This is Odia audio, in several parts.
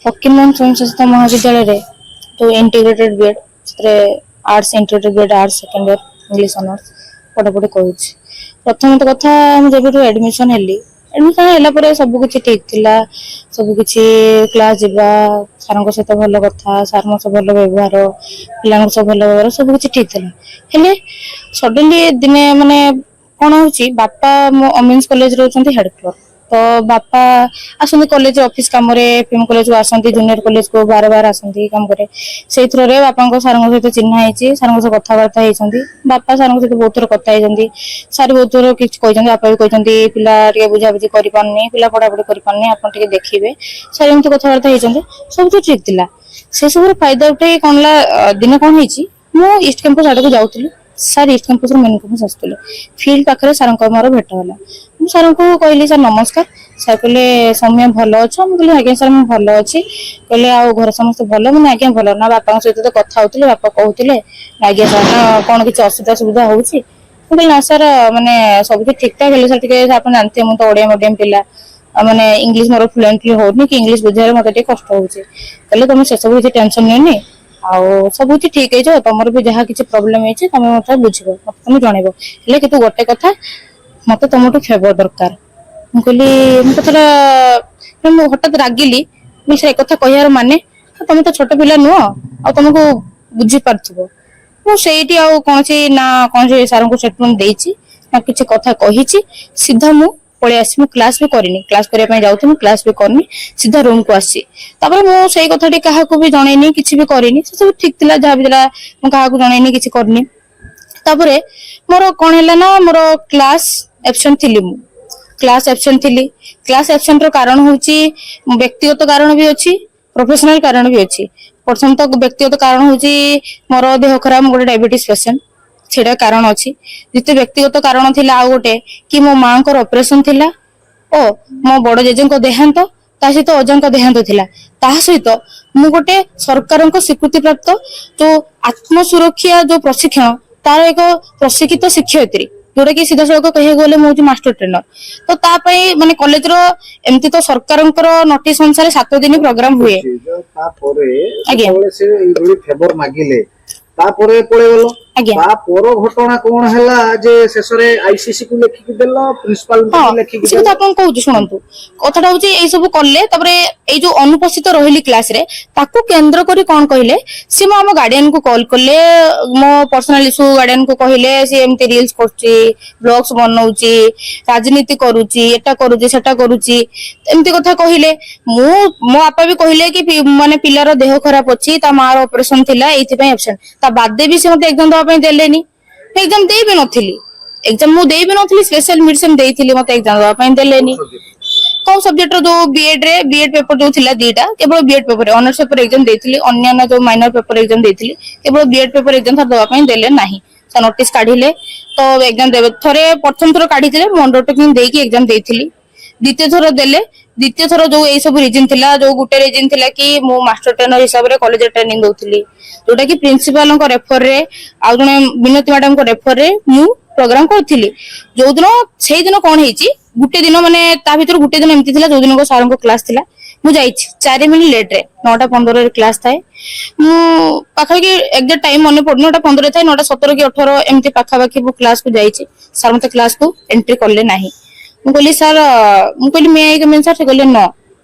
ଫକୀରମୋହନ ସ୍ୱୟଂଶାସିତ ମହାବିଦ୍ୟାଳୟରେ ଯୋଉ ଇଣ୍ଟିଗ୍ରେଟେଡ୍ ବିଏଡ୍, ସେଥିରେ arts, integrated B.Ed arts second year, English honours ପଢ଼ାପଢ଼ି କରୁଛି। ପ୍ରଥମତଃ କଥା, ମୁଁ ଯେବେଠୁ ଆଡମିସନ ହେଲି, ଆଡମିସନ ହେଲା ପରେ ସବୁ କିଛି ଠିକ ଥିଲା। ସବୁ କିଛି, କ୍ଲାସ ଯିବା, ସାରଙ୍କ ସହିତ ଭଲ କଥା, ସାରଙ୍କ ସହ ଭଲ ବ୍ୟବହାର, ପିଲାଙ୍କ ସହ ଭଲ ବ୍ୟବହାର, ସବୁ କିଛି ଠିକ ଥିଲା। ହେଲେ ସଡନଲି ଦିନେ ମାନେ କଣ ହଉଛି, ବାପା ମୋ ଓମେନ୍ସ କଲେଜ ରହୁଛନ୍ତି ହେଡ କ୍ଲର୍କ। ତ ବାପା ଆସନ୍ତି କଲେଜ ଅଫିସ କାମରେ, ଏଫଏମ କଲେଜକୁ ଆସନ୍ତି, ଜୁନିୟର କଲେଜକୁ ବାର ବାର ଆସନ୍ତି କାମ କରେ। ସେଇଥିରେ ବାପାଙ୍କ ସାରଙ୍କ ସହିତ ଚିହ୍ନା ହେଇଛି, ସାରଙ୍କ ସହ କଥାବାର୍ତ୍ତା ହେଇଛନ୍ତି। ବାପା ସାରଙ୍କ ସହିତ ବହୁତ ଥର କଥା ହେଇଛନ୍ତି। ସାର୍ ବହୁତ ଥର କିଛି କହିଛନ୍ତି, ବାପା ବି କହିଛନ୍ତି, ପିଲା ଟିକେ ବୁଝାବୁଝି କରିପାରୁନି, ପିଲା ପଢାପଢି କରିପାରୁନି, ଆପଣ ଟିକେ ଦେଖିବେ ସାର୍। ଏମିତି କଥାବାର୍ତ୍ତା ହେଇଛନ୍ତି। ସବୁ ତ ଠିକ ଥିଲା। ସେ ସବୁର ଫାଇଦା ଉଠେଇ କଣ ହେଲା, ଦିନେ କଣ ହେଇଛି, ମୁଁ ଇଷ୍ଟ କ୍ୟାମ୍ପସ ଆଡକୁ ଯାଉଥିଲି, ସାର୍ ଇଷ୍ଟ କ୍ୟାମ୍ପସରୁ ମେନ୍ କ୍ୟାମ୍ପସ ଆସୁଥିଲେ। ଫିଲ୍ଡ ପାଖରେ ସାରଙ୍କ ମୋର ଭେଟ ହେଲା। ମୁଁ ସାରଙ୍କୁ କହିଲି, "ସାର୍, ନମସ୍କାର।" ସାର୍ କହିଲେ, "ସୌମ୍ୟ, ଭଲ ଅଛ?" ମୁଁ କହିଲି, "ଆଜ୍ଞା ସାର୍, ମୁଁ ଭଲ ଅଛି।" କହିଲେ, "ଆଉ ଘରେ ସମସ୍ତେ ଭଲ?" ମୁଁ କହିଲି, "ଆଜ୍ଞା, ଭଲ।" ନା, ବାପାଙ୍କ ସହିତ ତ କଥା ହଉଥିଲେ, ବାପା କହୁଥିଲେ। "ଆଜ୍ଞା ସାର୍।" ନା, କଣ କିଛି ଅସୁବିଧା ସୁବିଧା ହଉଛି? ମୁଁ କହିଲି, "ନା ସାର୍, ମାନେ ସବୁ କିଛି ଠିକ ଠାକ। ହେଲେ ସାର୍, ଟିକେ ଆପଣ ଜାଣିଥିବେ, ମୁଁ ତ ଓଡିଆ ମିଡିୟମ ପିଲା, ଆଉ ମାନେ ଇଂଲିଶ ମୋର ଫ୍ଲୁଏଣ୍ଟଲି ହଉନି କି ଇଂଲିଶ ବୁଝିବାରେ ମତେ ଟିକେ କଷ୍ଟ ହଉଛି। କହିଲେ, "ତମେ ସେସବୁ କିଛି ଟେନସନ ନିଅନି, ଆଉ ସବୁ କିଛି ଠିକ ହେଇଯିବ। ତମର ବି ଯାହା କିଛି ପ୍ରୋବ୍ଲେମ ହେଇଛି, ତମେ ମତେ ବୁଝିବ, ମତେ ତମେ ଜଣେଇବ। ହେଲେ କିନ୍ତୁ ଗୋଟେ କଥା, ମତେ ତମଠୁ ଫେଭର ଦରକାର।" ମୁଁ କହିଲି, ମୁଁ କଥାଟା, ମୁଁ ହଠାତ୍ ରାଗିଲି। ମୁଁ ସେ କଥା କହିବାର ମାନେ, ତମେ ତ ଛୋଟ ପିଲା ନୁହଁ ଆଉ ତମକୁ ବୁଝିପାରୁଥିବ। ମୁଁ ସେଇଠି ଆଉ କୌଣସି ନା କୌଣସି ସାରଙ୍କୁ ଷ୍ଟେଟମେଣ୍ଟ ଦେଇଛି ନା କିଛି କଥା କହିଛି। ସିଧା ମୁଁ ପଳେଇ ଆସିଛି। ମୁଁ କ୍ଲାସ ବି କରିନି। କ୍ଲାସ କରିବା ପାଇଁ ଯାଉଥିଲି, ମୁଁ କ୍ଲାସ ବି କରିନି, ସିଧା ରୁମ କୁ ଆସିଛି। ତାପରେ ମୁଁ ସେଇ କଥାଟି କାହାକୁ ବି ଜଣେଇନି, କିଛି ବି କରିନି। ସେ ସବୁ ଠିକ ଥିଲା, ଯାହା ବି ଥିଲା, ମୁଁ କାହାକୁ ଜଣେଇନି, କିଛି କରିନି। ତାପରେ ମୋର କଣ ହେଲା ନା, ମୋର କ୍ଲାସ ଏବସେଣ୍ଟ ଥିଲି। ମୁଁ କ୍ଲାସ ଏବସେଣ୍ଟ ଥିଲି। କ୍ଲାସ ଏବସେଣ୍ଟ ର କାରଣ ହଉଛି, ବ୍ୟକ୍ତିଗତ କାରଣ ବି ଅଛି, ପ୍ରଫେସନାଲ କାରଣ ବି ଅଛି। ପ୍ରଥମ ତ ବ୍ୟକ୍ତିଗତ କାରଣ ହଉଛି ମୋର ଦେହ ଖରାପ, ମୁଁ ଗୋଟେ ଡାଇବେଟିସ ପେସେଣ୍ଟ, ସେଇଟା କାରଣ ଅଛି। ଦ୍ୱିତୀୟ ବ୍ୟକ୍ତିଗତ କାରଣ ଥିଲା ଆଉ ଗୋଟେ କି ମୋ ମାଙ୍କର ଅପରେସନ ଥିଲା ଓ ମୋ ବଡ ଜେଜେଙ୍କ ଦେହାନ୍ତ, ତା ସହିତ ଅଜାଙ୍କ ଦେହାନ୍ତ ଥିଲା। ତାହା ସହିତ ମୁଁ ଗୋଟେ ସରକାରଙ୍କ ସ୍ୱୀକୃତି ପ୍ରାପ୍ତ ଯୋଉ ଆତ୍ମସୁରକ୍ଷା ଯୋଉ ପ୍ରଶିକ୍ଷଣ, ତାର ଏକ ପ୍ରଶିକ୍ଷିତ ଶିକ୍ଷୟିତ୍ରୀ, ଯୋଉଟା କି ସିଧାସଳଖ କହିବାକୁ ଗଲେ ମୁଁ ହଉଛି ମାଷ୍ଟର ଟ୍ରେନର। ତ ତା ପାଇଁ ମାନେ କଲେଜର ଏମିତି ତ ସରକାରଙ୍କର ନୋଟିସ ଅନୁସାରେ 7 ଦିନ ପ୍ରୋଗ୍ରାମ ହୁଏ। ତାପରେ ଆଜ୍ଞା। ଯେତେବେଳେ ସେ ଏଇଭଳି ଫେଭର ମାଗିଲେ, ତାପରେ ପଳେଇଗଲ? ଆଜ୍ଞା। ତା ପର ଘଟଣା କଣ ହେଲା ଯେ ଶେଷରେ ଆଇସିସି କୁ ଲେଖିକି ଦେଲ, ପ୍ରିନ୍ସିପାଲ ଲେଖିକି ସେ କଥା ଦେଲ? ଆପଣଙ୍କୁ କହୁଛି, ଶୁଣନ୍ତୁ। କଥାଟା ହଉଛି, ଏଇ ସବୁ କଲେ, ତାପରେ ଏଇ ଯୋଉ ଅନୁପସ୍ଥିତ ରହିଲି କ୍ଲାସରେ, ତାକୁ କେନ୍ଦ୍ର କରି କଣ କହିଲେ, ସିଏ ମୋ ଆମ ଗାର୍ଡିଆନ କୁ କଲ୍ କଲେ। ମୋ ପର୍ସନାଲ ଇସ୍ୟୁ ଗାର୍ଡିଆନ କୁ କହିଲେ, ସିଏ ଏମିତି ରିଲ୍ସ କରୁଛି, ବ୍ଲଗ୍ସ ବନଉଛି, ରାଜନୀତି କରୁଛି, ଏଟା କରୁଛି, ସେଟା କରୁଛି, ଏମିତି କଥା କହିଲେ। ମୁଁ ମୋ ବାପା ବି କହିଲେ କି ମାନେ ପିଲାର ଦେହ ଖରାପ ଅଛି, ତା ମା ର ଅପରେସନ ଥିଲା, ଏଇଥିପାଇଁ ଆବସେଣ୍ଟ। ତା ବାଦେ ବି ସେ ମତେ ଏକ୍ସାମ ଦବା ପାଇଁ ଦେଲେନି। ମୁଁ ଏକ୍ସାମ ଦେଇ ବି ନଥିଲି। ଏକ୍ସାମ ମୁଁ ଦେଇ ବି ନଥିଲି। ସ୍ପେଶାଲ ମିଡସେମ୍ ଦେଇଥିଲି, ମତେ ଏକ୍ସାମ ଦବା ପାଇଁ ଦେଲେନି। କୋଉ ସବଜେକ୍ଟ ର ଯୋଉ ବିଏଡ ରେ ବିଏଡ ପେପର ଯୋଉ ଥିଲା ଦିଟା, କେବଳ BEd paper, honours paper exam ଦେଇଥିଲି। ଅନ୍ୟାନ୍ୟ ଯୋଉ ମାଇନର ପେପର ଏକ୍ସାମ ଦେଇଥିଲି। କେବଳ ବିଏଡ ପେପର ଏକ୍ସାମ ସାର୍ ଦବା ପାଇଁ ଦେଲେ ନାହିଁ। ସାର୍ ନୋଟିସ କାଢିଲେ ତ ଏକ୍ସାମ ଦେବେ। ଥରେ ପ୍ରଥମ ଥର କାଢିଥିଲେ, ମୁଁ ଅଣ୍ଡରଟେକିଂ ଦେଇକି ଏକ୍ସାମ ଦେଇଥିଲି। ଦ୍ୱିତୀୟ ଥର ଦେଲେ। ଦ୍ୱିତୀୟ ଥର ଯୋଉ ଏଇ ସବୁ ରିଜନ ଥିଲା, ଯୋଉ ଗୋଟେ ରିଜନ ଥିଲା କି ମୁଁ ମାଷ୍ଟର ଟ୍ରେନର ହିସାବରେ କଲେଜରେ ଟ୍ରେନିଂ ଦଉଥିଲି, ଯୋଉଟା କି ପ୍ରିନ୍ସିପାଲଙ୍କ ରେଫରରେ ଆଉ ଜଣେ ବିନତି ମ୍ୟାଡାମଙ୍କ ରେଫରରେ ମୁଁ ପ୍ରୋଗ୍ରାମ କରିଥିଲି। ଯୋଉଦିନ ସେଇଦିନ କଣ ହେଇଛି, ଗୋଟେ ଦିନ ମାନେ ତା ଭିତରୁ ଗୋଟେ ଦିନ ଏମିତି ଥିଲା, ଯୋଉ ଦିନ ସାରଙ୍କ କ୍ଲାସ ଥିଲା, ମୁଁ ଯାଇଛି 4 ମିନିଟ ଲେଟ ରେ। 9:15ରେ କ୍ଲାସ ଥାଏ। ମୁଁ ପାଖାପାଖି, ଏକ୍ଜାକ୍ଟ ଟାଇମ ମନେ ପଡୁନି, 9:15 ଥାଏ, 9:17 କି 18 ଏମିତି ପାଖାପାଖି ମୁଁ କ୍ଲାସକୁ ଯାଇଛି। ସାର୍ ମତେ କ୍ଲାସକୁ ଏଣ୍ଟ୍ରି କଲେ ନାହିଁ। ମୁଁ କହିଲି, ସାର୍, ମୁଁ କହିଲି, "May I come in, sir?" ସେ କହିଲେ, "ନ।"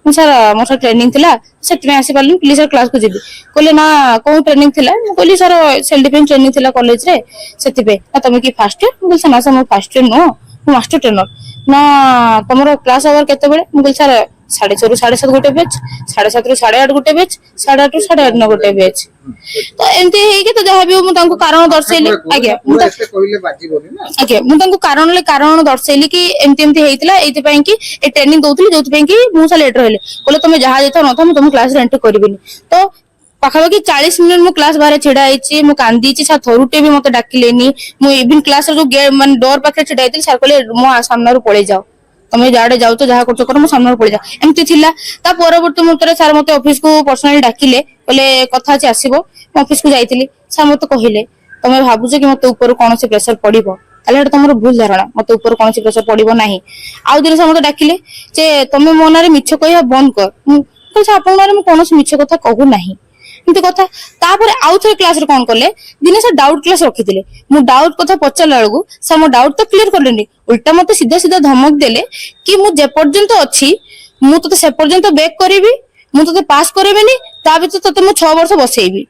ମୁଁ, "ସାର୍, ମୋର ସାର୍ ଟ୍ରେନିଂ ଥିଲା, ସେଥିପାଇଁ ଆସିପାରିଲିନି, ପ୍ଲିଜ ସାର୍, କ୍ଲାସକୁ ଯିବି।" କହିଲେ, "ନା, କୋଉ ଟ୍ରେନିଂ ଥିଲା?" ମୁଁ କହିଲି, ସାର୍, ସେଲ୍ଫ ଡିଫେନ୍ସ ଟ୍ରେନିଂ ଥିଲା କଲେଜରେ, ସେଥିପାଇଁ। ନା, ତମେ କି ଫାର୍ଷ୍ଟ ଇୟର? ମୁଁ କହିଲି, ସାର୍, ନା ସାର୍, ମୁଁ ଫାର୍ଷ୍ଟ ଇୟର ନୁହଁ, ମୁଁ ମାଷ୍ଟର ଟ୍ରେନର। ନା, ତମର କ୍ଲାସ ଆୱାର କେତେବେଳେ? ମୁଁ କହିଲି, ସାର୍, 6:30ରୁ 7:30 ଗୋଟେ ବ୍ୟାଚ୍, 7:30ରୁ 8:30 ଗୋଟେ ବ୍ୟାଚ୍, 8:30ରୁ 9:30 ଗୋଟେ ବ୍ୟାଚ୍। ତ ଏମିତି ହେଇକି ତ ଯାହାବି ହଉ, ମୁଁ ତାଙ୍କୁ କାରଣ ଦର୍ଶେଇଲି। ଆଜ୍ଞା, ମୁଁ ପୁରା ଏତେ କହିଲେ ବାଜିବନି ନା। ଆଜ୍ଞା, ମୁଁ ତାଙ୍କୁ କାରଣ ଦର୍ଶେଇଲି କି ଏମିତି ଏମିତି ହେଇଥିଲା, ଏଇଥିପାଇଁ କି ଏ ଟ୍ରେନିଂ ଦଉଥିଲି, ଯୋଉଥିପାଇଁ କି ମୁଁ ସାର୍ ଲେଟ୍ ରହିଲି। କହିଲେ, "ତମେ ଯାହା ଦେଇଥାଅ ନଥାଅ, ମୁଁ ତମ କ୍ଲାସରେ ଏଣ୍ଟ୍ରି କରିବିନି।" ତ ପାଖାପାଖି 40 ମିନିଟ୍ ମୁଁ କ୍ଲାସ ବାହାରେ ଛିଡା ହେଇଛି, ମୁଁ କାନ୍ଦିଛି। ସାର୍ ଥରୁଟେ ବି ମତେ ଡାକିଲେନି। ମୁଁ ଇଭିନ୍ କ୍ଲାସର ଯୋଉ ଗେଟ୍ ମାନେ ଡୋର ପାଖରେ ଛିଡା ହେଇଥିଲି, ସାର୍ କହିଲେ, "ମୋ ସାମ୍ନାରୁ ପଳେଇ ଯାଅ, ତମେ ଯୁଆଡେ ଯାଉଛ, ଯାହା କରୁଛ କର, ମୋ ସାମ୍ନାରୁ ପଳେଇ ଯାଅ।" ଏମିତି ଥିଲା। ତା ପରବର୍ତ୍ତୀ ମୁହୂର୍ତ୍ତରେ ସାର୍ ମତେ ଅଫିସକୁ ପର୍ସନାଲି ଡାକିଲେ। କହିଲେ, "କଥା ଅଛି, ଆସିବ।" ମୁଁ ଅଫିସକୁ ଯାଇଥିଲି। ସାର୍ ମତେ କହିଲେ, "ତମେ ଭାବୁଛ କି ମତେ ଉପରୁ କୌଣସି ପ୍ରେସର ପଡିବ, ତାହେଲେ ଏଟା ତମର ଭୁଲ ଧାରଣା। ମତେ ଉପରୁ କୌଣସି ପ୍ରେସର ପଡିବ ନାହିଁ।" ଆଉ ଦିନ ସାର୍ ମତେ ଡାକିଲେ ଯେ, "ତମେ ମୋ ନାଁରେ ମିଛ କହିବା ବନ୍ଦ କର।" ମୁଁ କହିଲି, ସାର୍, ଆପଣଙ୍କ ନାଁରେ ମୁଁ କୌଣସି ମିଛ କଥା କହୁନାହିଁ। ଏମିତି କଥା। ତାପରେ ଆଉ ଥରେ କ୍ଲାସରେ କଣ କଲେ, ଦିନେ ସାର୍ ଡାଉଟ କ୍ଲାସ ରଖିଥିଲେ। ମୁଁ ଡାଉଟ କଥା ପଚାରିଲା ବେଳକୁ ସାର୍ ମୋ ଡାଉଟ ତ କ୍ଲିୟର କଲେନି, ଉଲ୍ଟା ମତେ ସିଧା ସିଧା ଧମକ ଦେଲେ କି ମୁଁ ଯେପର୍ଯ୍ୟନ୍ତ ଅଛି, ମୁଁ ତୋତେ ସେ ପର୍ଯ୍ୟନ୍ତ ବେକ୍ କରିବି, ମୁଁ ତୋତେ ପାସ୍ କରିବିନି, ତା ଭିତରେ ତୋତେ ମୁଁ 6 ବର୍ଷ ବସେଇବି।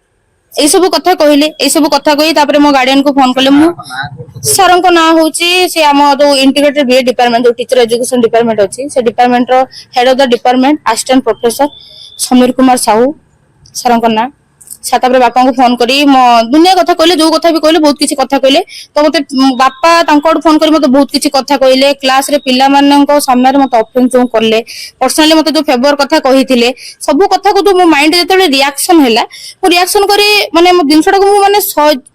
ଏଇ ସବୁ କଥା କହିଲେ। ଏଇ ସବୁ କଥା କହି ତାପରେ ମୋ ଗାର୍ଡିଆନ କୁ ଫୋନ କଲେ। ମୁଁ ନାଁ କଣ ତ? ସାରଙ୍କ ନାଁ ହଉଛି, ସେ ଆମ ଯୋଉ ଇଣ୍ଟିଗ୍ରେଟେଡ ବିଏଡ୍ ଡିପାର୍ଟମେଣ୍ଟ, ଯୋଉ ଟିଚର ଏଜୁକେସନ ଡିପାର୍ଟମେଣ୍ଟ ଅଛି, ସେ ଡିପାର୍ଟମେଣ୍ଟର head of the department, assistant professor Samir Kumar Sahu ସାରଙ୍କ ନାଁ। ସାର୍ ତାପରେ ବାପାଙ୍କୁ ଫୋନ କରି ମୋ ଦୁନିଆ କଥା କହିଲେ। ଯୋଉ କଥା ବି କହିଲେ, ବହୁତ କିଛି କଥା କହିଲେ। ତ ମତେ ବାପା ତାଙ୍କ ଆଡୁ ଫୋନ କରି ମତେ ବହୁତ କିଛି କଥା କହିଲେ। କ୍ଲାସରେ ପିଲାମାନଙ୍କ ସାମ୍ନାରେ ମତେ ଅଫେନ୍ସ ଯୋଉ କଲେ, ପର୍ସନାଲି ମତେ ଯୋଉ ଫେଭର କଥା କହିଥିଲେ, ସବୁ କଥାକୁ ଯୋଉ ମୋ ମାଇଣ୍ଡ ଯେତେବେଳେ ରିଆକ୍ସନ ହେଲା, ମୁଁ ରିଆକ୍ସନ କରି ମାନେ ମୋ ଜିନିଷଟାକୁ ମୁଁ ମାନେ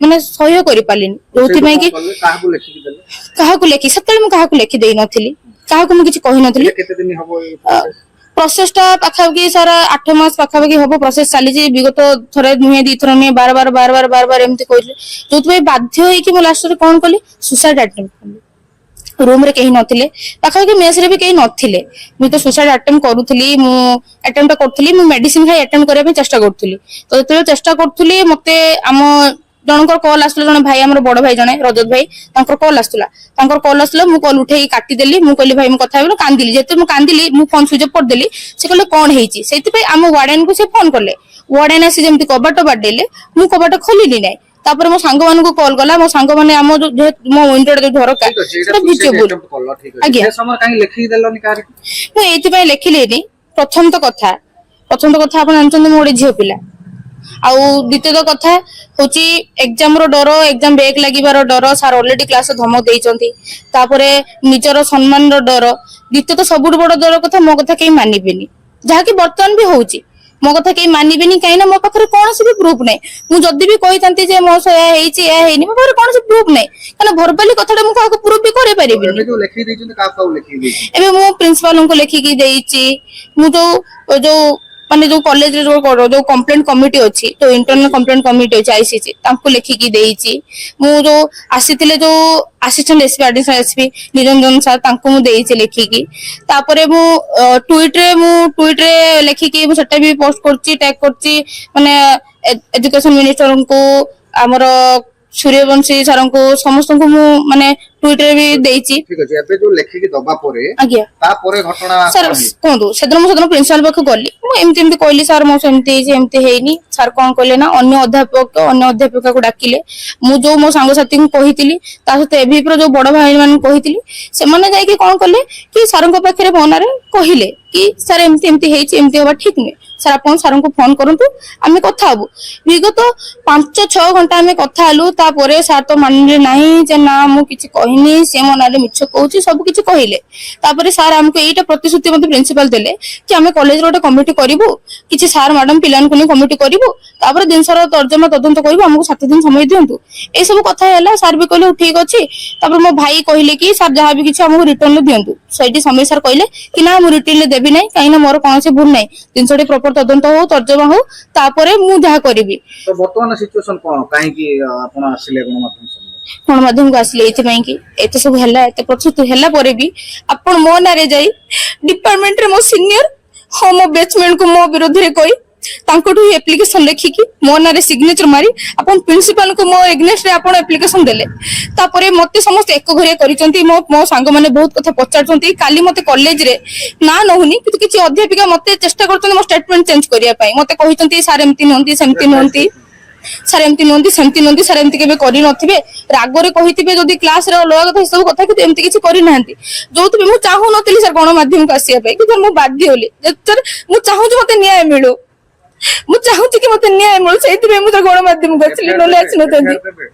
ମାନେ ସହ୍ୟ କରିପାରିଲିନି, ଯୋଉଥିପାଇଁ କି ସେଇଠୁ କଣ କଲେ? କାହାକୁ ଲେଖିକି ଦେଲେ? କାହାକୁ ଲେଖି, ସେତେବେଳେ ମୁଁ କାହାକୁ ଲେଖି ଦେଇନଥିଲି, କାହାକୁ ମୁଁ କିଛି କହିନଥିଲି। ଏଇଟା କେତେ ଦିନ ହବ ଏଇ process? Process ଟା ପାଖାପାଖି ସାର୍ 8 ମାସ ପାଖାପାଖି ହବ ପ୍ରୋସେସ ଚାଲିଛି। ବିଗତ ଥରେ ନୁହେଁ, 2 ଥର ନୁହେଁ, ବାର ବାର ବାର ବାର ବାର ବାର ଏମିତି କହିଥିଲେ, ଯୋଉଥିପାଇଁ ବାଧ୍ୟ ହେଇକି ମୁଁ ଲାଷ୍ଟରେ କଣ କଲି, ସୁସାଇଡ ଆଟେମ୍ପ୍ଟ କଲି। ରୁମ ରେ କେହି ନଥିଲେ, ପାଖାପାଖି ମେସ ରେ ବି କେହି ନଥିଲେ। ମୁଁ ତ ସୁସାଇଡ ଆଟେମ୍ପ୍ଟ କରୁଥିଲି, ମୁଁ ଆଟେମ୍ପ୍ଟ କରୁଥିଲି, ମୁଁ ମେଡିସିନ ଖାଇ ଆଟେମ୍ପ୍ଟ କରିବା ପାଇଁ ଚେଷ୍ଟା କରୁଥିଲି। ତ ଯେତେବେଳେ ଚେଷ୍ଟା କରୁଥିଲି, ମତେ ଆମ ଜଣଙ୍କର କଲ୍ ଆସୁଥିଲା। ଜଣେ ଭାଇ, ଆମର ବଡ ଭାଇ ଜଣେ, ରଜତ ଭାଇ, ତାଙ୍କର କଲ୍ ଆସୁଥିଲା। ତାଙ୍କର କଲ୍ ଆସୁଥିଲା, ମୁଁ କଲ୍ ଉଠେଇକି କାଟିଦେଲି। ମୁଁ କହିଲି, ଭାଇ, ମୁଁ କଥା ହେବିନି। କାନ୍ଦିଲି। ଯେତେ ମୁଁ କାନ୍ଦିଲି, ମୁଁ ଫୋନ ସୁଇଚ୍ ଅଫ୍ କରିଦେଲି। ସେ କହିଲେ, କଣ ହେଇଛି? ସେଇଥିପାଇଁ ଆମ ୱାର୍ଡେନ କୁ ସେ ଫୋନ କଲେ। ୱାର୍ଡେନ ଆସି ଯେମିତି କବାଟ ବାଡେଇଲେ, ମୁଁ କବାଟ ଖୋଲିଲି ନାହିଁ। ତାପରେ ମୋ ସାଙ୍ଗମାନଙ୍କୁ କଲ୍ କଲା। ମୋ ସାଙ୍ଗମାନେ ଆମ ଯୋଉ ଯେହେତୁ ମୋ ୱିଣ୍ଡୋଟା ଯୋଉ ଝରକା ଠିକ ଅଛି, ଏଇଟା ସେଟା suicide visible. attempt କଲ, ଠିକ ଅଛି। ଆଜ୍ଞା। ସେ ସମୟରେ କାହିଁକି ଲେଖିକି ଦେଲନି କାହାରିକୁ? ମୁଁ ଏଇଥିପାଇଁ ଲେଖିଲିନି, ପ୍ରଥମ ତ କଥା ଆପଣ ଜାଣିଛନ୍ତି ମୁଁ ଗୋଟେ ଝିଅ ପିଲା। ଆଉ ଦ୍ୱିତୀୟ କଥା ହଉଛି ଏକ୍ଜାମ ର ଡର, ଏକ୍ଜାମ ବ୍ୟାକ୍ ଲାଗିବାର ଡର। ସାର୍ ଅଲରେଡି କ୍ଲାସ ଧମକ ଦେଇଛନ୍ତି। ତାପରେ ନିଜର ସମ୍ମାନର ଡର। ଦ୍ୱିତୀୟ ତ ସବୁଠୁ ବଡ ଡର କଥା, ମୋ କଥା କେହି ମାନିବେନି, ଯାହାକି ବର୍ତ୍ତମାନ ବି ହଉଛି। ମୋ କଥା କେହି ମାନିବେନି, କାହିଁକି ନା ମୋ ପାଖରେ କୌଣସି ବି ପ୍ରୁଫ ନାହିଁ। ମୁଁ ଯଦି ବି କହିଥାନ୍ତି ଯେ ମୋ ସହ ଏହା ହେଇଛି, ଏହା ହେଇନି, ମୋ ପାଖରେ କୌଣସି ପ୍ରୁଫ ନାହିଁ। କାରଣ ଭରବାଲି କଥାଟା ମୁଁ କାହାକୁ ପ୍ରୁଫ ବି କରିପାରିବିନି। ଏବେ ଯୋଉ ଲେଖିକି ଦେଇଛନ୍ତି, କାହାକୁ କାହାକୁ ଲେଖିକି ଦେଇଛନ୍ତି? ଏବେ ମୁଁ ପ୍ରିନ୍ସିପାଲଙ୍କୁ ଲେଖିକି ଦେଇଛି। ମୁଁ ଯୋଉ ଯୋଉ ମାନେ ଯୋଉ କଲେଜରେ ଯୋଉ ଯୋଉ କମ୍ପ୍ଲେନ କମିଟି ଅଛି, ଯୋଉ ଇଣ୍ଟରନାଲ କମ୍ପ୍ଲେନ କମିଟି ଅଛି, ଆଇସିସି, ତାଙ୍କୁ ଲେଖିକି ଦେଇଛି। ମୁଁ ଯୋଉ ଆସିଥିଲେ ଯୋଉ assistant SP, additional SP Niranjan sir, ତାଙ୍କୁ ମୁଁ ଦେଇଛି ଲେଖିକି। ତାପରେ ମୁଁ ଟ୍ୱିଟରେ ଲେଖିକି ମୁଁ ସେଟା ବି ପୋଷ୍ଟ କରୁଛି, ଟ୍ୟାଗ କରୁଛି, ମାନେ ଏଜୁକେସନ ମିନିଷ୍ଟରଙ୍କୁ, ଆମର ସୂର୍ଯ୍ୟବଂଶୀ ସାରଙ୍କୁ, ସମସ୍ତଙ୍କୁ ମୁଁ ମାନେ ଟ୍ୱିଟରେ ବି ଦେଇଛି। ଠିକ ଅଛି, ଏବେ ଯୋଉ ଲେଖିକି ଦବା ପରେ ଆଜ୍ଞା। ତାପରେ ଘଟଣା ସାର୍ କଣ ହେଇଛି? କୁହନ୍ତୁ, ସେଦିନ ମୁଁ ସେଦିନ ପ୍ରିନ୍ସିପାଲ ପାଖକୁ ଗଲି। ମୁଁ ଏମିତି ଏମିତି କହିଲି, ସାର୍, ମୋ ସେମିତି ହେଇଛି, ଏମିତି ହେଇନି। ସାର୍ କଣ କହିଲେ ନା ଅନ୍ୟ ଅଧ୍ୟାପକ, ଅନ୍ୟ ଅଧ୍ୟାପିକାକୁ ଡାକିଲେ। ମୁଁ ଯୋଉ ମୋ ସାଙ୍ଗସାଥୀଙ୍କୁ କହିଥିଲି, ତା ସହିତ ଏଭିପି ର ଯୋଉ ବଡ ଭାଇ ମାନଙ୍କୁ କହିଥିଲି, ସେମାନେ ଯାଇକି କଣ କଲେ କି ସାରଙ୍କ ପାଖରେ ମୋ ନାଁରେ କହିଲେ କି ସାର୍, ଏମିତି ଏମିତି ହେଇଛି, ଏମିତି ହବା ଠିକ ନୁହେଁ। ସାର୍, ଆପଣ ସାରଙ୍କୁ ଫୋନ କରନ୍ତୁ, ଆମେ କଥା ହବୁ। ବିଗତ 5-6 ଘଣ୍ଟା ଆମେ କଥା ହେଲୁ। ତାପରେ ସାର୍ ତ ମାନିଲେ ନାହିଁ ଯେ ନା, ମୁଁ କିଛି କହିନି, ସେ ମୋ ନାଁରେ ମିଛ କହୁଛି, ସବୁ କିଛି କହିଲେ। ତାପରେ ସାର୍ ଆମକୁ ଏଇଟା ପ୍ରତିଶ୍ରୁତି ମତେ ପ୍ରିନ୍ସିପାଲ ଦେଲେ କି ଆମେ କଲେଜରେ ଗୋଟେ କମିଟି କରିବୁ, କିଛି ସାର୍ ମ୍ୟାଡାମ ପିଲାଙ୍କୁ ନେଇ କମିଟି କରିବୁ, ତାପରେ ଜିନିଷର ତର୍ଜମା ତଦନ୍ତ କରିବୁ, ଆମକୁ 7 ଦିନ ସମୟ ଦିଅନ୍ତୁ। ଏଇସବୁ କଥା ହେଲା। ସାର୍ ବି କହିଲେ, ହଉ, ଠିକ ଅଛି। ତାପରେ ମୋ ଭାଇ କହିଲେ କି ସାର୍, ଯାହା ବି କିଛି ଆମକୁ ରିଟର୍ନ ଦିଅନ୍ତୁ। ସେଇଠି ସମୀର ସାର୍ କହିଲେ କି ନା, ମୁଁ ରିଟର୍ନ ଦେବି ନାହିଁ, କାହିଁକି ନା ମୋର କୌଣସି ଭୁଲ ନାହିଁ। ଜିନିଷଟି ପ୍ରପର ତଦନ୍ତ ହଉ, ତର୍ଜମା ହଉ, ତାପରେ ମୁଁ ଯାହା କରିବି। ତ ବର୍ତ୍ତମାନ ସିଚୁଏସନ କଣ? କାହିଁକି ଆପଣ ଆସିଲେ ଗଣମାଧ୍ୟମ ସାମ୍ନାକୁ? ଗଣମାଧ୍ୟମକୁ ଆସିଲେ ଏଇଥିପାଇଁ କି ଏତେ ସବୁ ହେଲା, ଏତେ ପ୍ରସ୍ତୁତି ହେଲା ପରେ ବି ଆପଣ ମୋ ନାଁରେ ଯାଇ ଡିପାର୍ଟମେଣ୍ଟରେ ମୋ ସିନିୟର, ହଁ, ମୋ ବ୍ୟାଚମେଟ କୁ ମୋ ବିରୋଧରେ କହି, ତାଙ୍କଠୁ ହିଁ ଆପ୍ଲିକେସନ ଲେଖିକି ମୋ ନାଁରେ ସିଗ୍ନେଚର ମାରି ଆପଣ ପ୍ରିନ୍ସିପାଲଙ୍କୁ ମୋ ଏଗନେଷ୍ଟରେ ଆପଣ ଆପ୍ଲିକେସନ ଦେଲେ। ତାପରେ ମତେ ସମସ୍ତେ ଏକଘରିଆ କରିଛନ୍ତି। ମୋ ମୋ ସାଙ୍ଗମାନେ ବହୁତ କଥା ପଚାରୁଛନ୍ତି। କାଲି ମତେ କଲେଜରେ, ନା ନହୁନି, କିନ୍ତୁ କିଛି ଅଧ୍ୟାପିକା ମତେ ଚେଷ୍ଟା କରୁଛନ୍ତି ମୋ ଷ୍ଟେଟମେଣ୍ଟ ଚେଞ୍ଜ କରିବା ପାଇଁ। ମତେ କହିଛନ୍ତି, ସାର୍ ଏମିତି ନୁହନ୍ତି, ସେମିତି ନୁହନ୍ତି, ସାର୍ ଏମିତି ନୁହନ୍ତି, ସେମିତି ନୁହନ୍ତି, ସାର୍ ଏମିତି କେବେ କରିନଥିବେ, ରାଗରେ କହିଥିବେ ଯଦି କ୍ଲାସରେ, ଅଲଗା କଥା, ଏସବୁ କଥା, କିନ୍ତୁ ଏମିତି କିଛି କରିନାହାନ୍ତି। ଯୋଉଥିପାଇଁ ମୁଁ ଚାହୁଁନଥିଲି ସାର୍ ଗଣମାଧ୍ୟମକୁ ଆସିବା ପାଇଁ, କିନ୍ତୁ ମୁଁ ବାଧ୍ୟ ହେଲି। ସାର୍, ମୁଁ ଚାହୁଁଛି ମତେ ନ୍ୟାୟ ମିଳୁ। ମୁଁ ଚାହୁଁଛି କି ମତେ ନ୍ୟାୟ ମିଳୁ। ସେଇଥିପାଇଁ ମୁଁ ତ ଗଣମାଧ୍ୟମକୁ ଆସିଲି, ନହେଲେ ଆସିନଥାନ୍ତି। FIR ଦେବେ?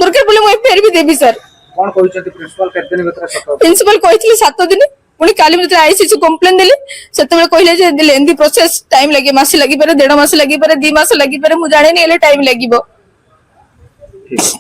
ଦରକାର ପଡ଼ିଲେ ମୁଁ ଏଫଆଇଆର ବି ଦେବି ସାର୍। କଣ କହିଛନ୍ତି ପ୍ରିନ୍ସିପାଲ? କେତେ ଦିନ ଭିତରେ ସତ ପ୍ରିନ୍ସିପାଲ କହିଥିଲେ 7 ଦିନ। ପୁଣି କାଲି ମୁଁ ଯେତେବେଳେ ଆଇସିସି କମ୍ପ୍ଲେନ ଦେଲି, ସେତେବେଳେ କହିଲେ ଯେ ଲେନ୍ଦି ପ୍ରୋସେସ, ଟାଇମ ଲାଗିବ, ମାସେ ଲାଗିପାରେ, ଦେଢ ମାସ ଲାଗିପାରେ, 2 ମାସ ଲାଗିପାରେ, ମୁଁ ଜାଣିନି, ହେଲେ ଟାଇମ ଲାଗିବ। ଠିକ ଅଛି।